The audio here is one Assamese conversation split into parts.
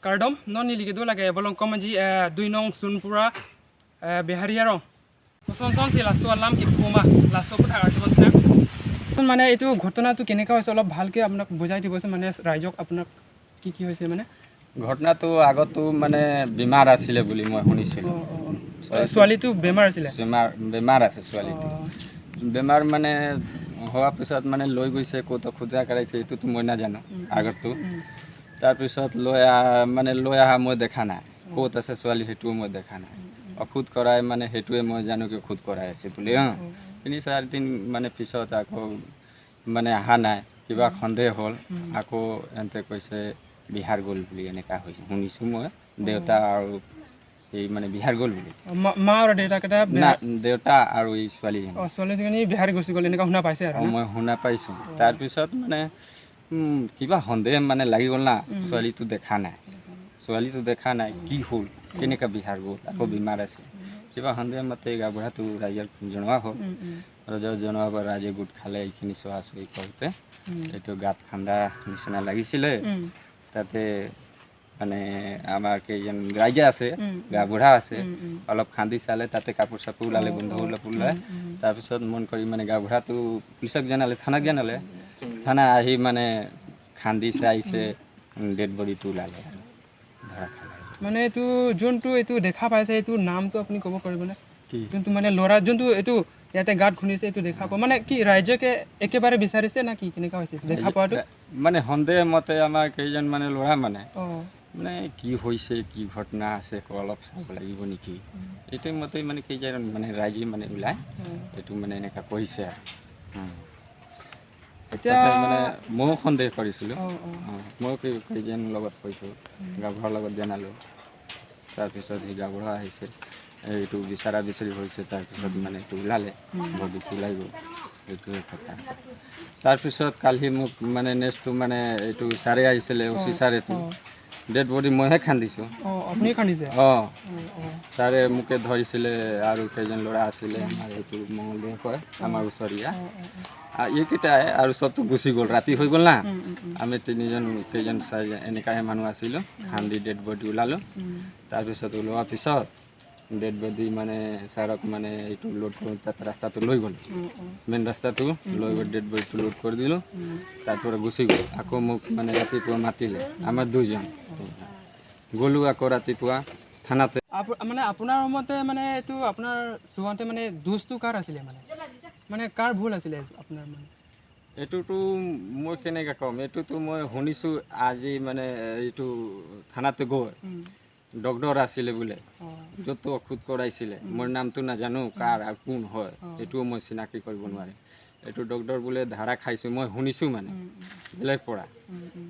Kardom noni ligido lage bolong komaji 2 nong Sunpura Beharia rong son son si laso alam ki puma laso ko thar মানে এইটো ঘটনাটো কেনেকুৱা হৈছে, অলপ ভালকৈ আপোনাক বুজাই দিবচোন, মানে ৰাইজক আপোনাক কি কি হৈছে মানে। ঘটনাটো আগতো মানে বেমাৰ আছিলে বুলি মই শুনিছিলোঁ। ছোৱালীটো বেমাৰ আছিলে? বেমাৰ আছে ছোৱালীটো। বেমাৰ মানে হোৱাৰ পিছত মানে লৈ গৈছে ক'ত, খোজা কৰাইছে, এইটোতো মই নাজানো আগতো। তাৰপিছত লৈ আহা, মানে লৈ অহা মই দেখা নাই। ক'ত আছে ছোৱালী, সেইটোও মই দেখা নাই। ঔষধ কৰাই মানে সেইটোৱে মই জানো কি ঔষধ কৰাই আছে বুলি। 3-4 দিন মানে পিছত আকৌ মানে অহা নাই, কিবা সন্দেহ হ'ল। আকৌ এহেঁতে কৈছে বিহাৰ গ'ল বুলি, এনেকুৱা হৈছে শুনিছোঁ মই। দেউতা আৰু এই মানে বিহাৰ গ'ল বুলি। মা আৰু দেউতাকেইটা? না, দেউতা আৰু এই ছোৱালীজনী। অঁ, ছোৱালীজনী বিহাৰ গুচি গ'ল, এনেকুৱা শুনা পাইছে আৰু? মই শুনা পাইছোঁ। তাৰপিছত মানে কিবা সন্দেহ মানে লাগি গ'ল না। ছোৱালীটো দেখা নাই, ছোৱালীটো দেখা নাই, কি হ'ল, কেনেকুৱা বিহাৰ গ'ল, আকৌ বেমাৰ আছে। কিবা সন্দেহ মতে গাঁওবুঢ়াটো ৰাইজক জনোৱা হ'ল। ৰাইজক জনোৱাৰ পৰা ৰাইজে গোট খালে। এইখিনি চোৱা চুই কৰোঁতে এইটো গাঁত খান্দা নিচিনা লাগিছিলে। তাতে মানে আমাৰ কেইজন ৰাইজে আছে, গাঁওবুঢ়া আছে, অলপ খান্দি চালে, তাতে কাপোৰ চাপোৰ ওলালে, গোন্ধ অলপ ওলাই। তাৰপিছত মন কৰি মানে গাঁওবুঢ়াটো পুলিচক জনালে, থানাক জনালে। থানা আহি মানে খান্দি চাইছে, ডেড বডিটো ওলালে আৰু ধৰা খালে। মানে এইটো যোনটো এইটো দেখা পাইছে, এইটো নামটো আপুনি ক'ব পাৰিবনে? কি? যোনটো মানে ল'ৰা, যোনটো এইটো ইয়াতে গাঁত খুন্দিছে, এইটো দেখা পোৱা মানে কি ৰাইজকে একেবাৰে বিচাৰিছে না কি, কেনেকুৱা হৈছে দেখা পোৱাটো? মানে সন্দেহ মতে আমাৰ কেইজন মানে ল'ৰা মানে মানে কি হৈছে, কি ঘটনা আছে, অলপ চাব লাগিব নেকি, এইটো মতে মানে কেইজন মানে ৰাইজে মানে ওলাই এইটো মানে এনেকুৱা কৰিছে আৰু। এতিয়া তাতে মানে ময়ো সন্দেহ কৰিছিলোঁ। অঁ অঁ অঁ, ময়ো কেইজন লগত কৈছোঁ, গাঁওবুঢ়াৰ লগত জনালোঁ। তাৰপিছত সেই গাঁওবুঢ়া আহিছে, এইটো বিচাৰা বিচাৰি হৈছে। তাৰপিছত মানে এইটো ওলালে, বডিটো ওলাই গ'ল। এইটোৱে কথা আছে। তাৰপিছত কালি মোক মানে নেক্সটটো মানে এইটো ছাৰে আহিছিলে, অ' চি ছাৰেটো। ডেড বডি মইহে খান্দিছোঁ। অঁ, আপুনি খান্দিছে? অঁ। অঁ অঁ ছাৰে মোকে ধৰিছিলে আৰু কেইজন ল'ৰা আছিলে আমাৰ, এইটো মঙলদৈ কয়, আমাৰ ওচৰীয়া। অঁ অঁ এইকেইটাই আৰু চবটো গুচি গ'ল, ৰাতি হৈ গ'ল না। উম, উম, উম, আমি তিনিজন, কেইজন, চাৰিজন এনেকুৱাহে মানুহ আছিলোঁ। খান্দি ডেড বডি ওলালোঁ। তাৰপিছত ওলোৱাৰ পিছত ডেড বডি মানে ছাৰক মানে এইটো লোড কৰোঁ, তাত ৰাস্তাটো লৈ গ'লোঁ। অঁ অঁ মেইন ৰাস্তাটো লৈ গৈ ডেড বডিটো লোড কৰি দিলোঁ। তাৰপৰা গুচি গ'ল। আকৌ মোক মানে ৰাতিপুৱা মাতিলে, আমাৰ দুজন গ'লোঁ আকৌ ৰাতিপুৱা থানাতে। মানে আপোনাৰ মতে মানে এইটো আপোনাৰ চোৱাতে মানে দোষটো কাৰ আছিলে, মানে মানে কাৰ ভুল আছিলে আপোনাৰ মানে? এইটোতো মই কেনেকৈ ক'ম? এইটোতো মই শুনিছোঁ আজি মানে এইটো থানাতে গৈ ডক্টৰ আছিলে বোলে, য'ত ঔষধ কৰাইছিলে। মই নামটো নাজানো কাৰ আৰু কোন হয়, এইটোও মই চিনাকি কৰিব নোৱাৰিম। এইটো ডক্টৰ বোলে ধাৰা খাইছোঁ, মই শুনিছোঁ মানে বেলেগ পৰা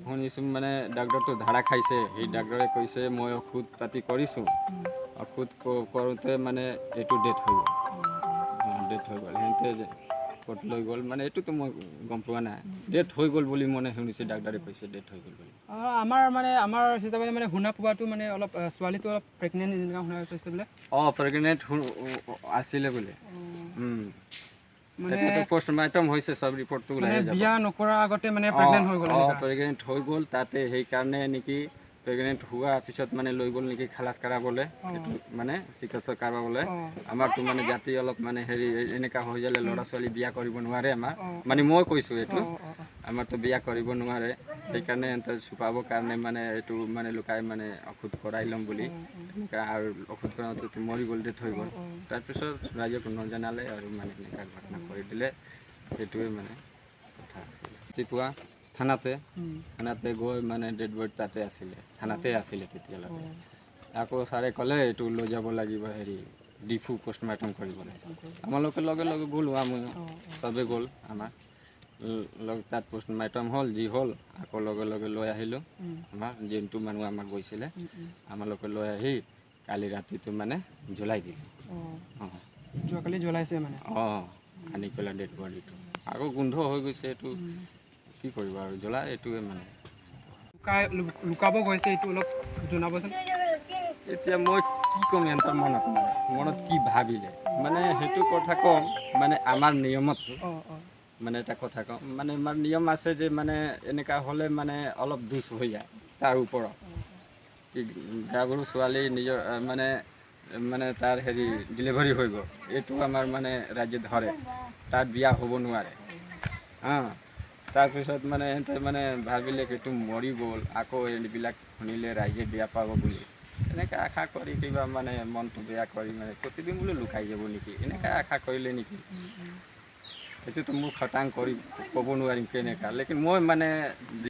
শুনিছোঁ। মানে ডাক্তৰটো ধাৰা খাইছে। সেই ডাক্তৰে কৈছে মই ঔষধ পাতি কৰিছোঁ, ঔষধ কৰোঁতে মানে এইটো ডেথ হৈ গ'ল। ডেথ হৈ গ'ল। সিহঁতে যে ক'ত লৈ গ'ল, মানে এইটোতো মই গম পোৱা নাই। ডেথ হৈ গ'ল বুলি মানে শুনিছোঁ, ডাক্তৰে কৈছে ডেথ হৈ গ'ল বুলি। আমাৰ মানে আমাৰ হিচাপে মানে শুনা পোৱাটো মানে অলপ ছোৱালীটো অলপ প্ৰেগনেণ্ট যেনেকুৱা শুনা পাইছে বোলে। অঁ, প্ৰেগনেণ্ট আছিলে বোলে। মানে এতিয়াতো পষ্টমৰ্টম হৈছে, চব ৰিপৰ্টটো ওলাই মানে যাব। বিয়া নকৰাৰ আগতে মানে প্ৰেগনেণ্ট হৈ গ'ল অঁ। এনেকুৱা। প্ৰেগনেণ্ট হৈ গ'ল তাতে, সেইকাৰণে নেকি প্ৰেগনেণ্ট হোৱাৰ পিছত মানে লৈ গ'ল নেকি খালাচ কৰাবলৈ, এইটো মানে চিকিৎসা কৰাবলৈ। আমাৰতো মানে জাতি অলপ মানে হেৰি, এনেকুৱা হৈ গ'লে ল'ৰা ছোৱালী বিয়া কৰিব নোৱাৰে আমাৰ। মানে মই কৈছোঁ এইটো। অঁ অঁ অঁ আমাৰতো বিয়া কৰিব নোৱাৰে, সেইকাৰণে সিহঁতে চুপাবৰ কাৰণে মানে এইটো মানে লুকাই মানে ঔষধ কৰাই ল'ম বুলি এনেকুৱা। আৰু ঔষধ কৰাওঁতেতো মৰি গ'ল, ডেথ হৈ গ'ল। তাৰপিছত ৰাইজক নজনালে আৰু মানে এনেকুৱা ঘটনা কৰি দিলে। সেইটোৱে মানে কথা আছিলে। ৰাতিপুৱা থানাতে থানাতে গৈ মানে ডেড বডি তাতে আছিলে, থানাতে আছিলে তেতিয়ালৈকে। আকৌ ছাৰে ক'লে এইটো লৈ যাব লাগিব হেৰি ডিফু পষ্টমৰ্টম কৰিবলৈ। আমালোকে লগে লগে গ'লোঁ, আমি চবে গ'ল আমাৰ লগ। তাত পষ্টমৰ্টম হ'ল, যি হ'ল, আকৌ লগে লগে লৈ আহিলোঁ। আমাৰ যোনটো মানুহ আমাৰ গৈছিলে, আমালোকে লৈ আহি কালি ৰাতিটো মানে জ্বলাই দিলোঁ। অঁ, যোৱাকালি জ্বলাইছে মানে? অঁ, আনি পেলাই ডেড বডিটো আকৌ গোন্ধ হৈ গৈছে। এইটো কি কৰিব আৰু জ্বলাই, এইটোৱে মানে। লুকাব গৈছে, এইটো অলপ জনাবচোন। এতিয়া মই কি ক'ম? সিহঁতৰ মনত মানে মনত কি ভাবিলে মানে সেইটো কথা ক'ম। মানে আমাৰ নিয়মত অঁ অঁ মানে এটা কথা কওঁ, মানে আমাৰ নিয়ম আছে যে মানে এনেকুৱা হ'লে মানে অলপ দোষ হৈ যায় তাৰ ওপৰত। কি গাভৰু ছোৱালী নিজৰ মানে মানে তাৰ হেৰি ডেলিভাৰী হৈ গ'ল, এইটো আমাৰ মানে ৰাজ্যত ধৰে, তাত বিয়া হ'ব নোৱাৰে। হা, তাৰপিছত মানে সিহঁতে মানে ভাবিলে এইটো মৰি গ'ল, আকৌ এইবিলাক শুনিলে ৰাইজে বেয়া পাব বুলি, এনেকৈ আশা কৰি কিবা মানে মনটো বেয়া কৰি মানে প্ৰতিদিন বোলে লুকাই যাব নেকি, এনেকৈ আশা কৰিলে নেকি, এইটোতো মোৰ খটাং কৰি ক'ব নোৱাৰিম কেনেকুৱা, লেকিন মই মানে